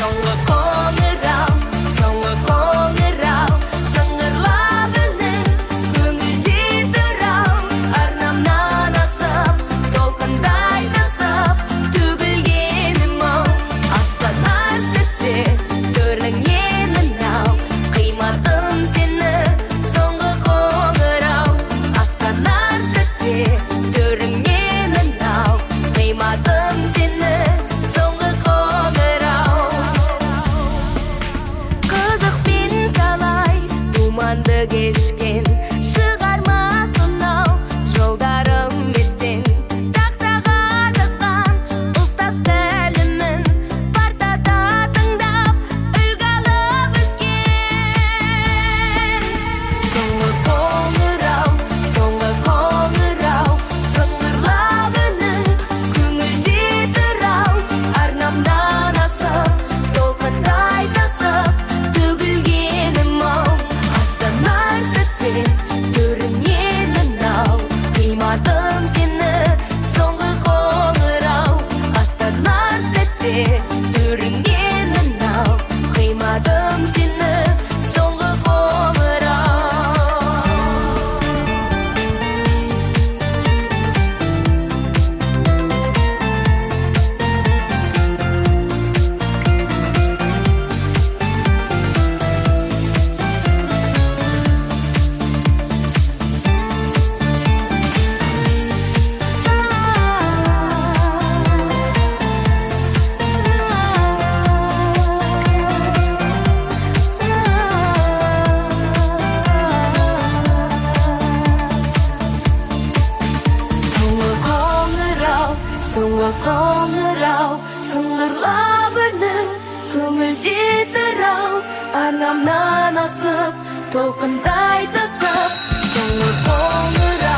Соңғы қоңырау, соңғы қоңырау, сыңғырлап үнің көңілде тұр-ау. Арнамнан асып, толқындай тасып, төгілгенім-ау. Аттанар сәтте түріңнен, ау, қимадым сені, соңғы қоңырау. Аттанар сәтте түріңнен, ау, қимадым сені, соңғы қоңырау. Қызықпен талай думанды кешкен шығарма сонау жолдарым естен. Тақтаға жазған ұстаз тәлімін партада тыңдап, үлгі алып өскен. Соңғы қоңырау, соңғы қоңырау, сыңғырлап үнің көңілде тұр-ау. Арнамнан асып, толқындай тасып, төгілгенім-ау. Аттанар сәтте түріңнен, ау, қимадым сені, соңғы қоңырау. Аттанар сәтте түріңнен, ау, қимадым сені, соңғы қоңырау. Соңғы қоңырау, соңғы қоңырау, сыңғырлап үнің көңілде тұр-ау. Арнамнан асып, толқындай тасып, соңғы қоңырау.